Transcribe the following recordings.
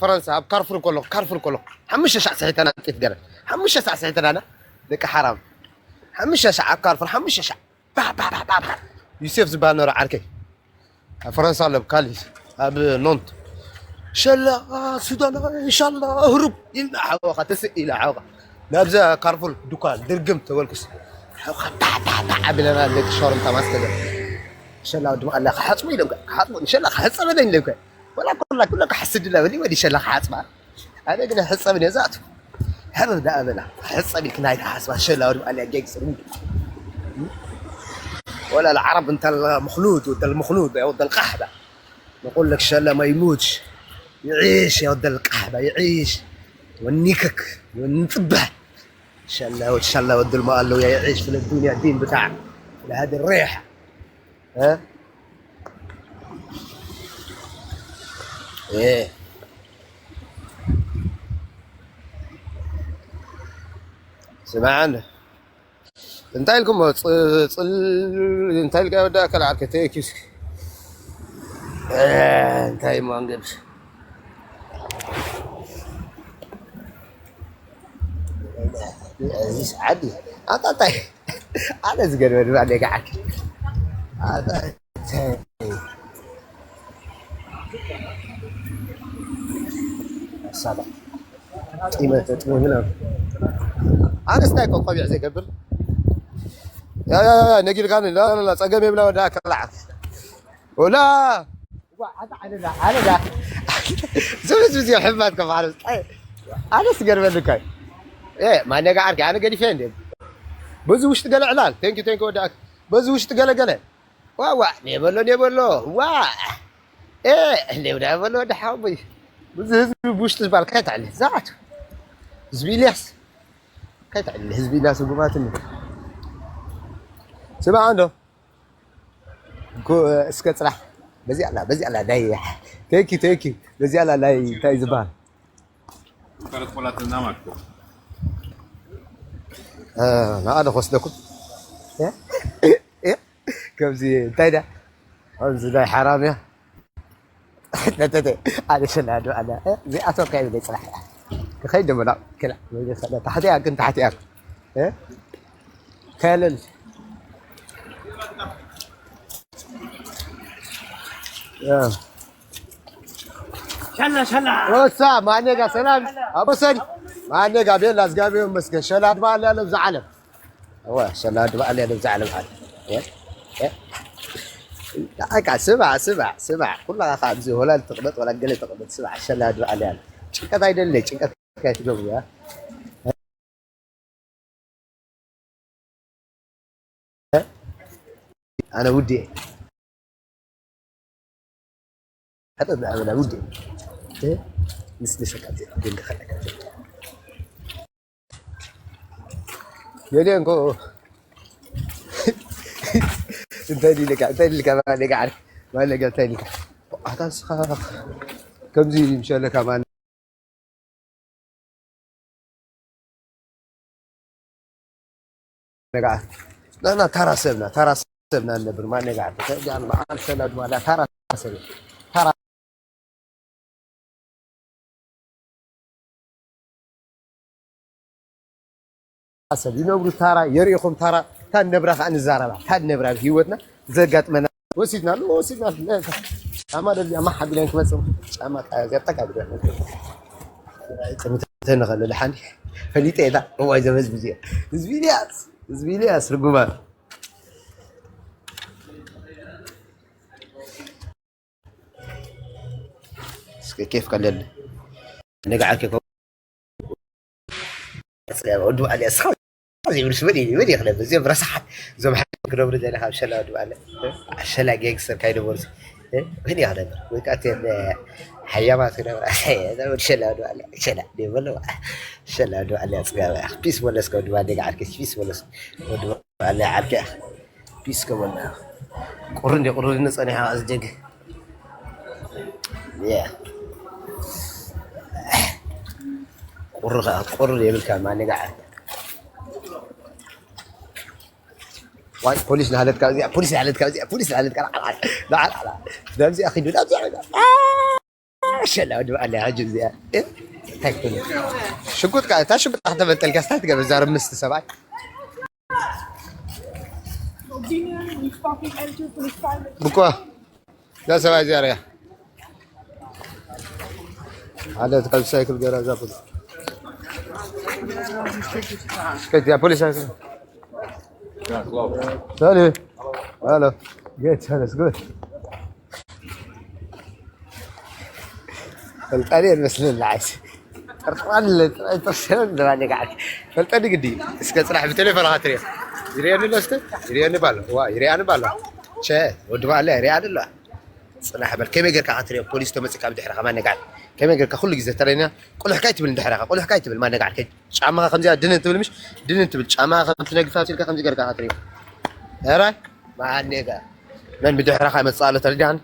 ፈረንሳ ኣብ ካርፉር ከለኹ፣ ካርፉር ከለኹ፣ ሓሙሽተ ሻዕ ስሒተና ጢፍ ገለ። ሓሙሽተ ሻዕ ስሒተና ደቂ ሓራም። ሓሙሽተ ሻዕ ኣብ ካርፉር፣ ሓሙሽተ ሻዕ። ባ፣ ባ፣ ባ፣ ባ፣ ባ። ዩሴፍ ዝበሃል ነበረ ዓርከይ። ኣብ ፈረንሳ ኣሎ፣ ኣብ ካሊስ፣ ኣብ ኖንት። ሸላ፣ ሱዳን፣ ኢንሻላ፣ ህሩብ ኢልና ሓወኻ፣ ተስእ ኢላ ሓወኻ። ናብዛ ካርፉር ድኳን ድርግም ተበልኩስ። ሓወኻ፣ ታ፣ ታ፣ ታ፣ ኣቢለና ደቂ ሸርሙጣ ማስከለ። ሸላ ወዲ መቐለ ክሓጽቡ ኢሎም ከ፣ ክሓጽቡ፣ ንሸላ ክሓጸበለኝ ኢሎም ከ። ወላ ኩላ፣ ኩላ ክሓስድላ በሊ ወዲ ሸላ ክሓጽባ። ኣነ ግን ሕጸብ ነዛቱ። ሕርር ደኣ በላ። ሕጸብ ኢልክ ናይ ተሓስባ ሸላ ወዲ መቐለ ጌግ ጽሩ። ولا العرب انت المخلود وانت المخلود يا ود القحبة. نقول لك شلا ما يموتش، يعيش يا ود القحبة، يعيش. ونيكك ونطبح. شلا ود شلا ود المقلو يا يعيش في الدنيا الدين بتاعك. لهذه الريحة. ها؟ ايه. سمعنا. እንታይ ኢልኩም ፅ- ፅል እንታይ ኢልካ ወዳ ኣካል ዓርከ ተኪስ እንታይ ማንገብ እዚ ዓዲ ኣጣጣይ ኣነ ዝገርመ ድማ ኔጋ ዓዲ ኣጣጣይ ሳባ ጢመ ተጥመ ምናምን ኣነስ እንታይ ቆ ቆቢዕ ዘይገብር ያ ያ ያ ነጊርካኒ ላ ላ ላ ጸገም የብላ ወዳ ከላዕ ወላ ዝብዝ ብዚ ሕማት ከፋለ ኣነስ ገርመልካ እ ማነጋ ዓርኪ ኣነ ገዲፈ እንደ በዚ ውሽጢ ገለ ዕላል ቴንኪ ቴንኪ ወዳ በዚ ውሽጢ ገለ ገለ ዋዋ ኔበሎ ኔበሎ ዋ እ ኔብዳ በሎ ወዳ ሓወይ እዚ ህዝቢ ብውሽጢ ዝበሃል ከይተዕሊ ዛት ህዝቢ ኢልያስ ከይተዕሊ ህዝቢ ኢልያስ ጉባትኒ ስማዕ እንዶ እስከ ፅራሕ በዚኣ ኣላ በዚኣ ኣላ ናይ ቴንኪ ቴንኪ በዚኣ ኣላ ናይ እንታይ ዝበሃል ንኣደ ክወስደኩም ከምዚ እንታይ ዳ ከምዚ ናይ ሓራምያ ነተተ ኣነ ሸላ ዶ ኣነ እዚኣቶም ከ ይብል ጽራሕ ክኸይድ ደሞ ናብ ክላ ታሕቲ ኣክን ታሕቲ ኣክ ከለል ሸላ ሸላ ወሳ ማነጋ ሰላም ኣቦሰን ማነጋ ቤላ ዝጋቢዮ መስገን ሸላ ድማ ኣለ ያለው ዝዓለም እወ ሸላ ድባእ ኣለ ያለው ዝዓለም ኣለ እወ እወ ኣካ ስማዕ ስማዕ ስማዕ ኩላኻ ካብ እዚ ሆላል ትቕመጥ ወላ ገለ ትቕመጥ ስማዕ ሸላ ድባእ ኣለ ያለ ጭንቀት ኣይደለ ጭንቀት ካይትገብሩ ያ ኣነ ውዴ ሕጠብ ኣበላ ውዴ ምስ ንሸቃት የለ እንኮ እንታይ ዲልካ እንታይ ዲልካ ማነጋ ዓርክ ማነጋ እንታይ ዲልካ ኣታ ንስኻ ከምዚ ምሸለካ ማን ነጋ ንሕና ታራ ሰብና ታራ ሰብና ንነብር ማን ነጋ ተጃን በዓል ሰላ ድማ ታራ ሰብ ታራ ሰብ ይነብሩ ታራ የርእኹም ታራ ታን ነብራ ከዓ ንዛረባ ታን ነብራ ህይወትና ዘጋጥመና ወሲድና ኣሎ ወሲድና ኣሎ ጫማ ደዚ ኣማ ሓቢለን ክመፅእ ጫማ ዚኣጠቃ ጥምተን ከሎ ድሓን ፈሊጠ የታ እዋይ ዘበዝ ብዚኦ ህዝቢ ኢልያስ ህዝቢ ኢልያስ ርጉማት እስከ ኬፍ ከለለ ንግዓ ኬፍ ወዱ ኣልያ ስኻ ዘይብልስ መን እዩ መን ይኽነብ እዚኦም ረሳሓት እዞም ሓ ክነብሩ ዘለና ካብ ሸላ ወዱ ኣለ ሸላ ጌንግስተር ካይነበሩ መን ይኽነብ ወይ ከዓ እተን ሓያማት ክነብራ ወዲ ሸላ ወዱ ኣለ ሸላ ደበሎ ሸላ ወዱ ኣለ ጽጋባ ፒስ መለስከ ወዱ ኣለ ዓርከ ፒስ መለስ ወዱ ኣለ ዓርከ ፒስ ከበና ቁሪ እንደ ቁሪ ንጸኒሓ ኣዝደግ ቁሪ ቁሪ የብልካ ማነጋዓ ዋይ ፖሊስ ናለትካ እዚኣ ፖሊስ ናለትካ እዚኣ ፖሊስ ናለትካ ናብዚኣ ኪዱ ናብዚኣ ሸላ ወዲ በዓል እያ ሕጂ እዚኣ። እ? እንታይ ክትብል? ሽጉጥ ከኣ፣ እታ ሽጉጥ ከተመልጠልካ ስታይ ትገብር፣ ዛረብ ምስቲ ሰብኣይ። ብኳ፣ እዛ ሰብኣይ እዚኣ ርያ። ሓደ ካብ ሳይክል ገራ እዛ ፖሊስ። እስከ እዚኣ ፖሊስ ኣይኮነ። ሰሊ። ሃሎ። ጌት፣ ሰለስ፣ ጉድ። ፈልጣኒ የመስለኒ ንዓይሲ። ጥርጣን ጥርጣን ጥርጣን ጥርጣን ጋር ፈልጣኒ ግዲ። እስከ ጽናሕ ብቴሌፎን ኣትሪዮ። ይሪኣኒ ኣሎ እስከ? ይሪኣኒ ባሎ። ዋ፣ ይሪኣኒ ባሎ። ቸ፣ ወዲ ባለ ይሪኣኒ ኣሎ። ጽናሕ በል። ከመይ ጌርካ ኣትሪዮ? ፖሊስ ተመጽካ ብድሕረኻ ማነጋዕ። ከመይ ጌርካ ኩሉ ግዜ ተረኛ? ቁልሕካ ኣይትብል እንድሕረኻ። ቁልሕካ ኣይትብል ማነጋዕ። ጫማኻ ከምዚኣ ድንን ትብል ምሽ? ድንን ትብል። ጫማኻ ከም ትነግፋ ሲልካ ከምዚ ጌርካ ኣትሪዮ። ኧረ፣ ማነጋ። መን ብድሕረኻ ይመጽእ ኣሎ ተረዲኣኒ?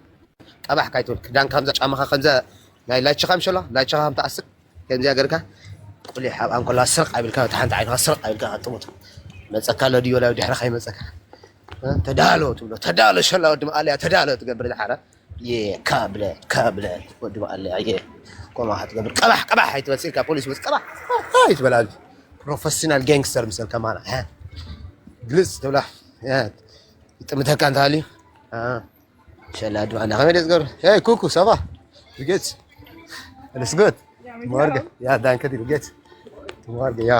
ቀባሕ ካይትብል። ክዳንካ ከምዛ፣ ጫማኻ ከምዛ፣ ናይ ላይችኻ ምሸሎ፣ ላይችኻ ከም ትኣስር፣ ከምዚኣ ጌርካ፣ ቁሊሕ ኣብ ኣንኮላ ስርቕ ኣቢልካ፣ እቲ ሓንቲ ዓይንኻ ስርቕ ኣቢልካ፣ ጥሙት። መጸካ ኣሎ ድዮ፣ ላብ ድሕርኻ ይመጸካ። እ፣ ተዳሎ ትብሎ፣ ተዳሎ፣ ሸላ ወዲ መኣልያ፣ ተዳሎ ትገብር ዝሓረ። የ፣ ካብለ፣ ካብለ፣ ወዲ መኣልያ፣ የ። ኮማ ክትገብር፣ ቀባሕ፣ ቀባሕ ኣይትበል፣ ሲልካ ፖሊስ መጽ፣ ቀባሕ፣ ኣይትበል፣ ኣብዚ። ፕሮፌሽናል ጋንግስተር ምሰል ከማና፣ እ። ግልጽ ትብላ፣ እ። ይጥምተካ እንተሃልዩ፣ እ። ሸላ ድማ እና ከመይ ደስ ገብር? ሄይ፣ ኩኩ፣ ሰባ? ብጌት? Alles gut? Morgen? Ja, danke dir, geht? Morgen, ja.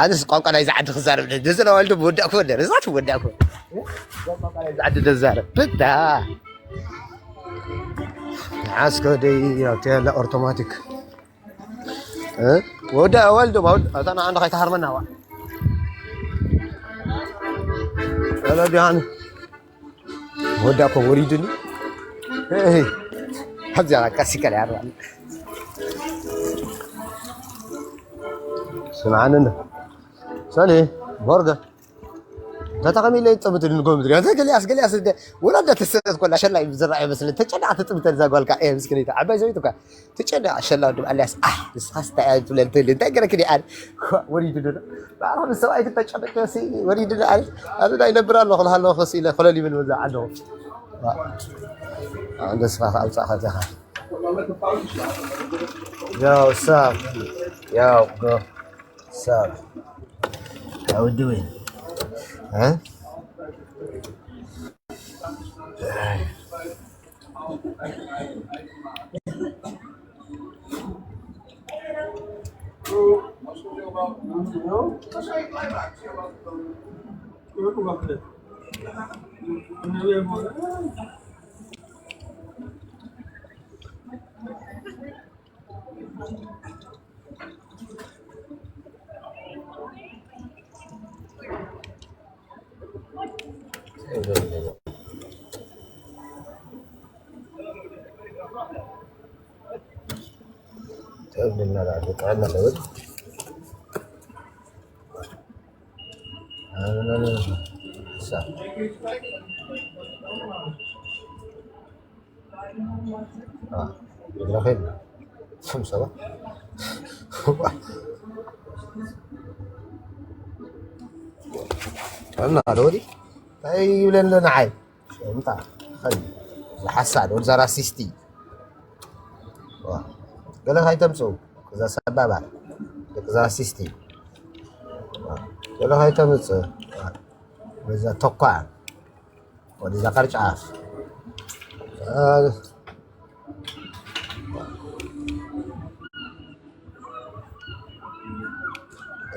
ኣነስ ቋንቋ ናይዚ ዓዲ ክዛረብ ደስ ዝለዋል ዶ ወዳእኩ ወደ፣ እዛ ትወዳእኩ። ቋንቋ ናይዚ ዓዲ ደዛረብ። ብታ። ዓስከ ደይ፣ ያው፣ ቴለ ኣውቶማቲክ። እ? ወደ ኣዋል ዶ ባውድ፣ ኣታ ንዓንዲ ከይተሃርመና ዋ። ወለ ቢሃን። ወዳ እኮ ወሪዱኒ። እህ፣ ኣብዚኣ ቀስ ይከል ያርባል። ስምዓኒ እንዶ። ሰሌ፣ ቦርገ። ተታኸሚ ኢለ ይጸብት ንጎም ድሪ። ኣንተ ገሊያስ፣ ገሊያስ እንደ ወላዳ ተሰጠት ኮላ ሸላይ ብዝረኣየ መስለ። ተጨናዕ ትጥምተል እዛ ጓልካ። እህ፣ ምስክኒታ። ዓባይ ሰበይቱ እኳ። ትጨነቕ ሸላ ወዲ ኣልያስ፣ ኣሕ፣ ንስኻስ እንታይ እያ ትብለኒ ትህሊ? እንታይ ገረክኒ ኣነ? ወሪዱ ድሮ። ባዕልኹም ሰብኣይ ክተጨነቕ ሲ ወሪዱ ድሮ ኣነ። ኣነ ናይ ነብር ኣለኹ፣ ልሃለኹ ሲ ኢለ ኮለል ይብል በዛ ዓለኹ። ዋ። ኣነ ንስኻ ከኣ ኣውጻእኻ እዚኻ። ያው ሳብ፣ ያው ጎ፣ ሳብ። ያው ድወይ። እ? ጥዕና ኣለወት። ረኺብ ስም ሰባ እና ዶዲ እንታይ ይብለን ኣሎ ንዓይ? እንታይ? ኸል ዝሓሳድ ወዲ ዛራ ሲስቲ። ዋ፣ ገለ ካይተምጽኡ፣ እዛ ሰባባ፣ ደቂ ዛራ ሲስቲ። ዋ፣ ገለ ካይተምጽእ፣ ዋ፣ በዛ ተኳ፣ ወደዛ ቀርጫፍ። አ፣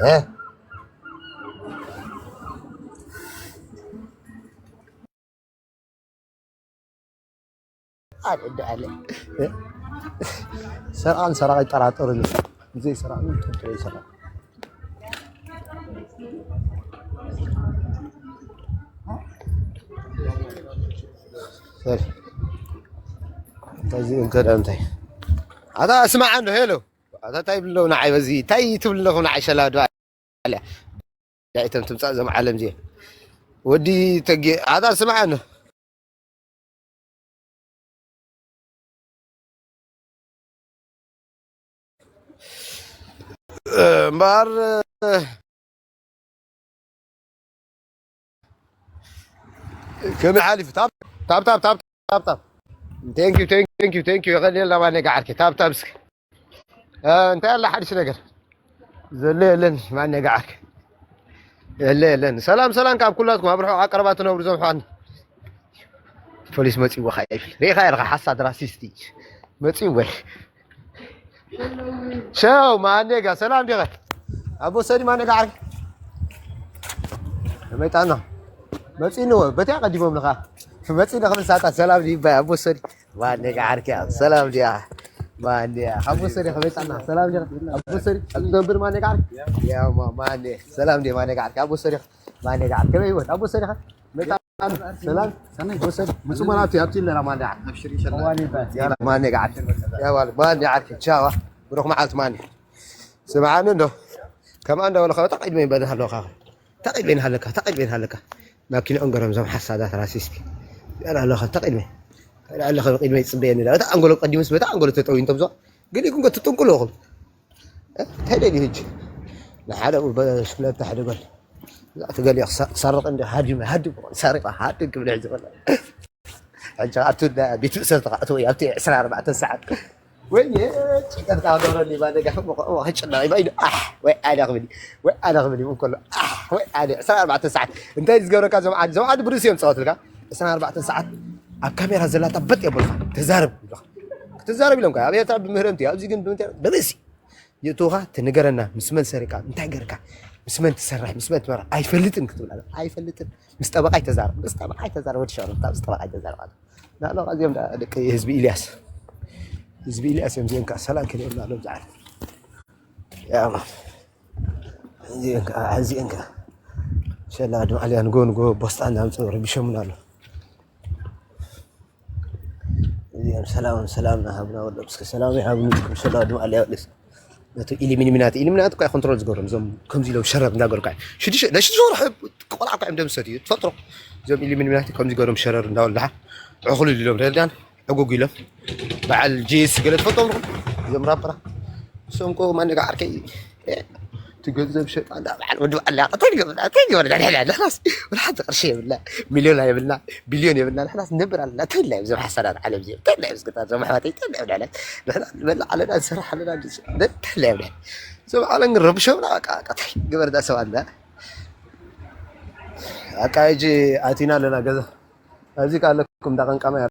እ? ኣደ ኣለ። ሰራቕን ሰራቕ ይጠራጠሩን። ብዘይ ሰራቕ ጥርጥር ይሰራቕ። ሰሪ። እንታይ እዚ እንከ ደኣ እንታይ? ኣታ ስማዕ እንዶ፣ ሄሎ። ኣታ እንታይ ይብሉ ኣለዉ ንዓይ በዚ? እንታይ ትብሉ ኣለኹም ንዓይ ሸላ ድባልያ? ዳኢቶም ትምጻእ እዞም ዓለም እዚኦም። ወዲ ተጌ-፣ ኣታ ስማዕ እንዶ። እምበኣር፣ ከመይ ሓሊፉ? ታብ፣ ታብ፣ ታብ፣ ታብ፣ ታብ፣ ታብ። Thank you, thank you, thank you, thank you። የቐልየልና ማን ጋዓርኪ ታብ ታብ እስኪ። እ፣ እንታይ ኣላ ሓድሽ ነገር? ዘሎ የለን ማን ጋዓርኪ? የለ የለን። ሰላም ሰላም ካብ ኩላትኩም ኣብ ርሑቕ ቀረባ ትነብሩ ዞም ሓን። ፖሊስ መጺዎ ኸዓ ይብል። ሪኢኻ ኢኻ ሓሳድ ራሲስቲ። መጺዎ። ሸው ማን ጋ ሰላም ዲኻ? ኣቦ ሰዲ ማን ጋዓርኪ? መይጣና። መጺኑ በቲያ ቀዲሞም ለኻ። መጺ ለኻ ሰዓታት ሰላም ዲባ ኣቦ ሰዲ። ማን ጋዓርኪ ሰላም ዲያ? ማን ዲያ? ኣቦ ሰዲ ከመይ ጻና? ሰላም ዲያ? ኣቦ ሰዲ ኣብ ትነብር ማን ጋዓርኪ? ያ ማ-፣ ማን ሰላም ዲያ ማን ጋዓርኪ? ኣቦ ሰዲ ማን ጋዓርኪ? ከመይ ይወት? ኣቦ ሰዲ ከ? መይ ጻና? ሰላም? ኣቦ ሰዲ ምጹ ማን ኣብቲ ኣብቲ ለና ማን ጋዓርኪ? ኣብሽሪ ሰላም። ማን ጋዓርኪ? ያ ማን ጋዓርኪ? ያ ዋል ማን ጋዓርኪ? ቻዋ። ብሩኽ መዓልቲ ማን። ስምዓኒ እንዶ። ከምኣ እንዳበልኻ ተቐድመ ይበልህ ኣለኻ። ተቐድመ ኣለካ፣ ተቐድመ ኣለካ። ማኪንኦም ገሮም ዞም ሓሳዳት ራሲስቲ። ያላ ኣለኻ፣ ተቐድመ። ያላ ኣለኻ፣ ቅድመ ይጽበየኒ። እታ ኣንጎሎ ቀዲሙስ በታ ኣንጎሎ ተጠውዩ እንቶም ዞ። ግን ይኩን ትጥንቁሉ እኹም። እ? እንታይ ደልዩ ህጂ? ንሓደ በሽክለታ ሓደ ጎል። እዛ ትገሊ ክሳ-፣ ክሰርቕ እንዲ ሃዲም፣ ሃዲም፣ ሰሪቓ፣ ሃዲም ክብል ሕጂ በላ። ሕጂ ኣብቲ እንዳ ቤት ማእሰርቲ ክኣትዎ እዩ፣ ኣብቲ ዕስራን ኣርባዕተን ሰዓት። ወይኔ፣ ጭንቀት ካብ ዶሮ ሊባ ደጋ ክጭና፣ ይባ ኢሉ፣ ኣሕ፣ ወይ ኣነ ክብል፣ ወይ ኣነ ክብል ይብል ከሎ፣ ኣሕ፣ ወይ ኣነ፣ ዕስራን ኣርባዕተን ሰዓት። እንታይ ዝገብረካ ዞም ዓዲ፣ ዞም ዓዲ ብርእሲ እዮም ዝጻወትልካ። ዕስራን ኣርባዕተን ሰዓት ኣብ ካሜራ ዘላታ በጥ የብልካ፣ ተዛረብ ይብልካ። ክትዛረብ ኢሎም ከ፣ ኣብ ኤርትራ ብምህረምቲ፣ ኣብዚ ግን ብምንታይ? ብርእሲ። የእትውኻ ትንገረና፣ ምስ መን ሰሪቃ፣ እንታይ ገርካ፣ ምስ መን ትሰርሕ፣ ምስ መን ትመርሕ፣ ኣይፈልጥን ክትብል ኣለ። ኣይፈልጥን። ምስ ጠበቓ ኣይተዛረብ፣ ምስ ጠበቓ ኣይተዛረብ፣ ወዲ ሸረፍታ፣ ምስ ጠበቓ ኣይተዛረብ ኣለ። ንዕና እዚኦም ደኣ ደቂ ህዝቢ ኢልያስ፣ ህዝቢ ኢልያስ እዮም። እዚኦም ከኣ ሰላም ከሊኦም ንዕሎም ዝዓርፍ። ያ ማን። እዚኦም ከኣ፣ እዚኦም ከኣ ሸላ ድማ ኣልያን ጎ ንጎ ቦስጣ እናምጽኡ ረቢሾምና ኣሎ። እዚኦም ሰላም፣ ሰላም ናሃብና ወሎም እስከ ሰላም ይሃብኒ። ዝክም ሰላ ድማ ኣልያ ወልስ። ነቲ ኢሊሚናቲ፣ ኢሊሚናቲ እኮ ኮንትሮል ዝገብሮም፣ እዞም ከምዚ ኢሎም ሸረብ እንዳገሩ እኮ። ሽዱሽተ፣ ናይ ሽዱሽተ ወርሒ ቆልዓ እኮ እዮም ደምሰት እዩ፣ ትፈልጦ። እዞም ኢሊሚናቲ ከምዚ ገሮም ሸረር እንዳበሉ ደሓ ዕኹል ኢሎም ረዳን ዕጉግ ኢሎም። በዓል ጄስ ገለ ትፈልጦም ዲኹም? እዞም ራፐራ። እሶም እኮ ማን ጋዓርከይ፣ እ፣ እቲ ገንዘብ ሸጣ እንዳ በዓል ወዲ በዓል እያ። እንታይ ይገብር? እንታይ ይገብር? ንሕና፣ ንሕናስ ወላ ሓንቲ ቅርሺ የብልና፣ ሚልዮን የብልና፣ ቢልዮን የብልና። ንሕናስ ንነብር ኣለና። እንታይ ኢልና እዮም እዞም ሓሳዳት ዓለም እዚኦም? እንታይ ኢልና እዮም ዝግጣ እዞም ኣሕዋተይ? እንታይ ኢልና እዮም ንሕና? ንሕና ንበልዕ ኣለና፣ ንሰርሕ ኣለና፣ እንታይ ኢልና እዮም ንሕና? እዞም ዓለም ግን ረብሾምና በቃ፣ በቃ እንታይ ግበር እዛ ሰብ ኣለ። በቃ ሕጂ ኣቲና ኣለና ገዛ። ኣብዚ ከ ኣለኩም እንዳ ቀንቃማ